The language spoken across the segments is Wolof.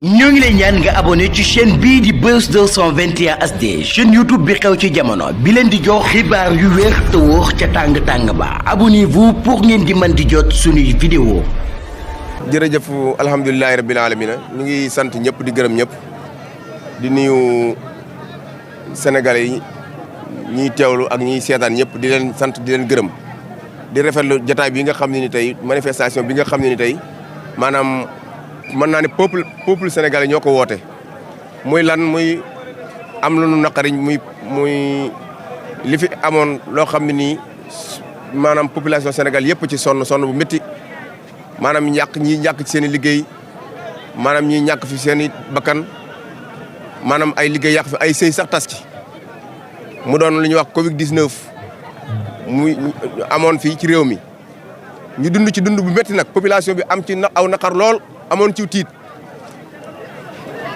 ñoo ngi lay ñaan nga abonné ci chaîne bii di Buzz 221 HD chaîne YouTube bi xew ci jamono bi leen di jox xibaar yu wér te wóor ca tàng-tàng ba abonnez-vous pour ngeen di mën di jot suñuy vidéo. jërëjëf alhamdulilahi rabbil alamina ñu ngi sant ñëpp di gërëm ñëpp di nuyu sénégalais yi ñiy teewlu ak ñiy seetaan ñëpp di leen sant di leen gërëm di rafetlu jotaay bi nga xam ne ni tey manifestation bi nga xam ne ni tey maanaam mën naa ne peuple sénégalais ñoo ko woote muy lan muy am lu nu naqari muy li fi amoon loo xam ne nii maanaam population Sénégal yëpp ci sonn bu métti maanaam ñi ñàkk ci seen i liggéey maanaam ñi ñàkk fi seen i bakkan maanaam ay liggéey yàq fi ay sëy sax tas ci mu doon lu ñuy wax Covid 19 muy amoon fii ci réew mi ñu dund ci dund bu métti nag population bi am ci aw naqar lool. amoon ci tiit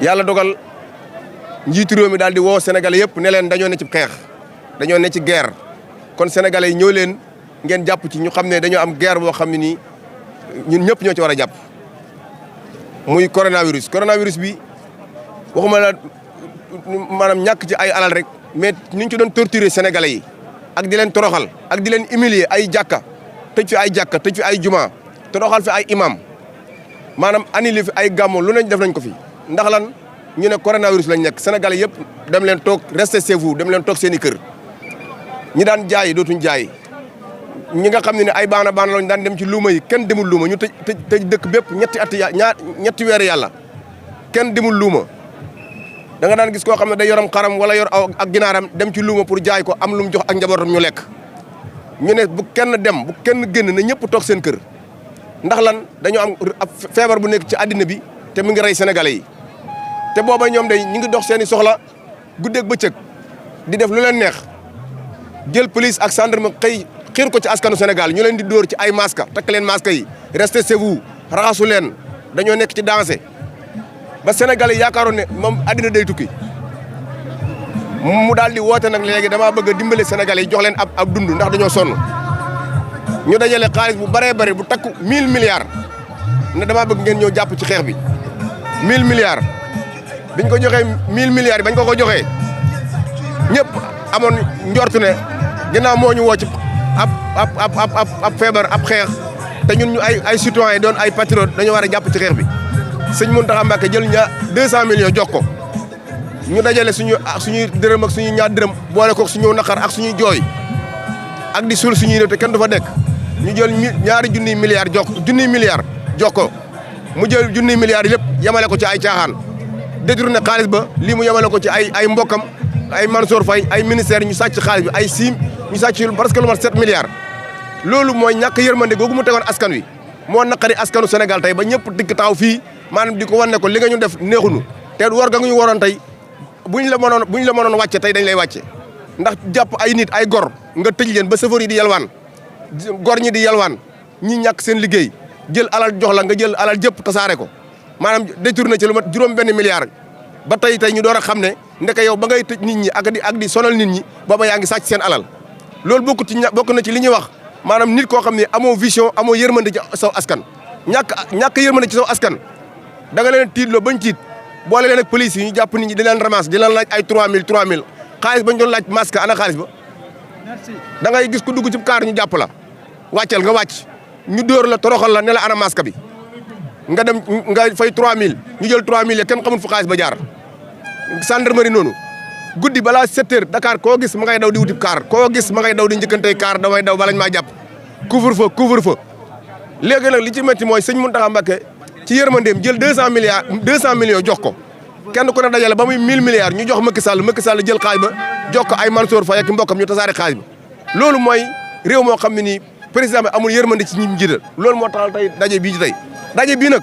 yàlla dogal njiitu réew mi daal di woo sénégalais yëpp ne leen dañoo ne ci xeex dañoo ne ci guerre kon sénégalais yi ñëw leen ngeen jàpp ci ñu xam ne dañoo am guerre boo xam ne nii ñun ñëpp ñoo ci war a jàpp muy coronavirus bi waxuma la maanaam ñàkk ci ay alal rek mais ñu ngi ci doon torturer sénégalais yi ak di leen toroxal ak di leen humilier ay jàkka tëj fi ay juma toroxal fi ay imam maanaam annulé fi ay gàmmu lu nañ def nañ ko fi ndax lan ñu ne coronavirus lañ nekk sénégalais yëpp dem leen toog restez chez vous dem leen toog seen i kër ñi daan jaay dootuñ jaay ñi nga xam ne ay baana lañ daan dem ci luuma yi kenn demul luuma ñu tëj dëkk bépp ñetti weer yàlla kenn demul luuma da nga daan gis koo xam ne day yoram xaram wala yor aw ak ginaaram dem ci luuma pour jaay ko am lu mu jox ak njabootam ñu lekk ñu ne bu kenn dem bu kenn génn na ñëpp toog seen kër ndax lan dañoo am feebar bu nekk ci àddina bi te mu ngi rey sénégalais yi te booba ñoom day ñu ngi dox seen i soxla guddeeg bëccëg di def lu leen neex jël police ak gendarme xiir ko ci askanu Sénégal ñu leen di dóor ci ay masque takk leen masque yi restez chez vous raxasu leen dañoo nekk ci danger ba sénégalais yi yaakaaroon ne moom àddina day tukki mu daal di woote nag léegi damaa bëgg a dimbale sénégalais yi jox leen ab dund ndax dañoo sonn ñu dajale xaalis bu bëree bëri bu takku 1000 milliards ne damaa bëgg ngeen ñëw jàpp ci xeex bi 1000 milliards biñ ko joxee 1000 milliards bañ ko joxee ñëpp amoon njortu ne ginnaaw moo ñu woo ci ab feebar ab xeex te ñun ñu ay citoyens doon ay patriotes dañoo war a jàpp ci xeex bi sëñ Mountakha Mbacké jël 200 millions jox ko ñu dajale suñuy dërëm ak suñuy ñaar dërëm boole ko suñu naqar ak suñuy jooy ak di suul suñuy réew te kenn du fa nekk. ñu jël ñaari junniy milliards jox ko mu jël junniy milliards yi lépp yemale ko ci ay caaxaan détourné xaalis ba lii mu yemale ko ci ay mbokkam ay Mansour Faye ay ministères ñu sàcc xaalis bi ñu sàcc parce que lu mat 7 milliards. loolu mooy ñàkk yërmande googu mu tegoon askan wi moo naqari askanu Sénégal tey ba ñëpp dikk taxaw fii maanaam di ko wan ne ko li nga ñu def neexunu te war nga ñu waroon tey buñ la mënoon wàcce tey dañ lay wàcce ndax jàpp ay nit ay gor nga tëj leen ba chauffeur yi di yalwaan gor ñi di yalwaan ñi ñàkk seen liggéey jël alal jox la nga jël alal jëpp tasaare ko maanaam détourné ci lu mat juróom-benn milliard ba tey ñu door a xam ne ndeke yow ba ngay tëj nit ñi ak di sonal nit ñi booba yaa ngi sàcc seen alal loolu bokk na ci li ñuy wax maanaam nit koo xam ne amoo vision amoo yërmande ci saw askan ñàkk yërmande ci saw askan da nga leen tiitloo bañ tiit boole leen ak police yi ñu jàpp nit ñi di leen ramasse di leen laaj ay 3000 xaalis bañ doon laaj masque ana xaalis ba da ngay gis ku dugg ci kaar ñu jàpp la wàccal nga wàcc ñu dóor la toroxal la ne la ana masque bi nga dem nga fay 3000 ñu jël 3000 kenn xamul fu xaalis ba jaar. gendarmerie noonu guddi balaa 7 heures Dakar koo gis ma ngay daw di wuti kaar koo gis ma ngay daw di njëkkantey kaar damay daw balañ maa jàpp couvre-feu léegi nag li ci métti mooy sëñ Mountakha Mbacké ci yërmandeem jël 200 millions jox ko kenn ku ne dajale ba muy 1000 milliards ñu jox Macky Sall jël xaalis ba jox ko ay Mansour Faye ak mbokkam ñu tasaare xaalis ba loolu mooy réew moo xam ne nii président bi amul yërmande ci ñi mu jiital loolu moo taxal tey daje bii nag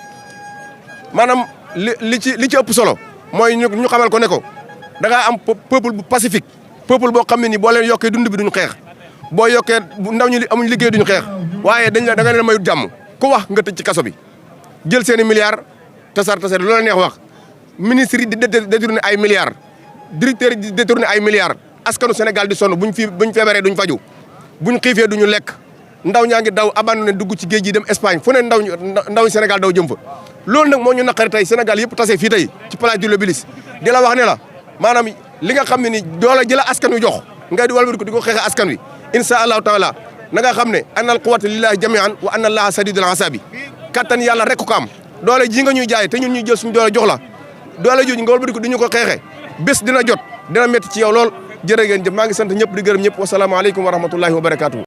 maanaam li ci ëpp solo mooy ñu xamal ko ne ko da ngaa am peuple bu pacifique peuple boo xam ne nii boo leen yokkee dund bi duñu xeex boo yokkee ndaw ñi amuñ liggéey duñu xeex waaye da nga leen mayut jàmm ku wax nga tëj ci kaso bi jël seen i milliards tasar lu la neex wax ministre yi di détourné ay milliards directeur yi di détourné ay milliards askanu Sénégal di sonn buñ feebaree duñ faju buñ xiifee duñu lekk ndaw ñaa ngi daw abandonné dugg ci géej gi dem Espagne fu ne ndaw Sénégal daw jëm fa loolu nag moo ñu naqari tey Sénégal yëpp tase fii tey ci place de l'Obélisque di la wax ne la maanaam li nga xam ne ni doole jëla askan wi jox nga di walbati ko di ko xeexe askan wi insha allahu taala na nga xam ne anna al quwwata lillahi jami'an wa anna allaha sadidul asabi kattan yàlla rek ko am doole ji nga ñuy jaay te ñun ñuy jël suñu doole jox la doole jooju nga walbati ko di ñu ko xeexe bés dina jot dina métti ci yow lool jërë ngeen jëf maa ngi sant ñëpp di gërëm ñëpp wasalaamaaleykum wa rahmatullahi wa barakatuh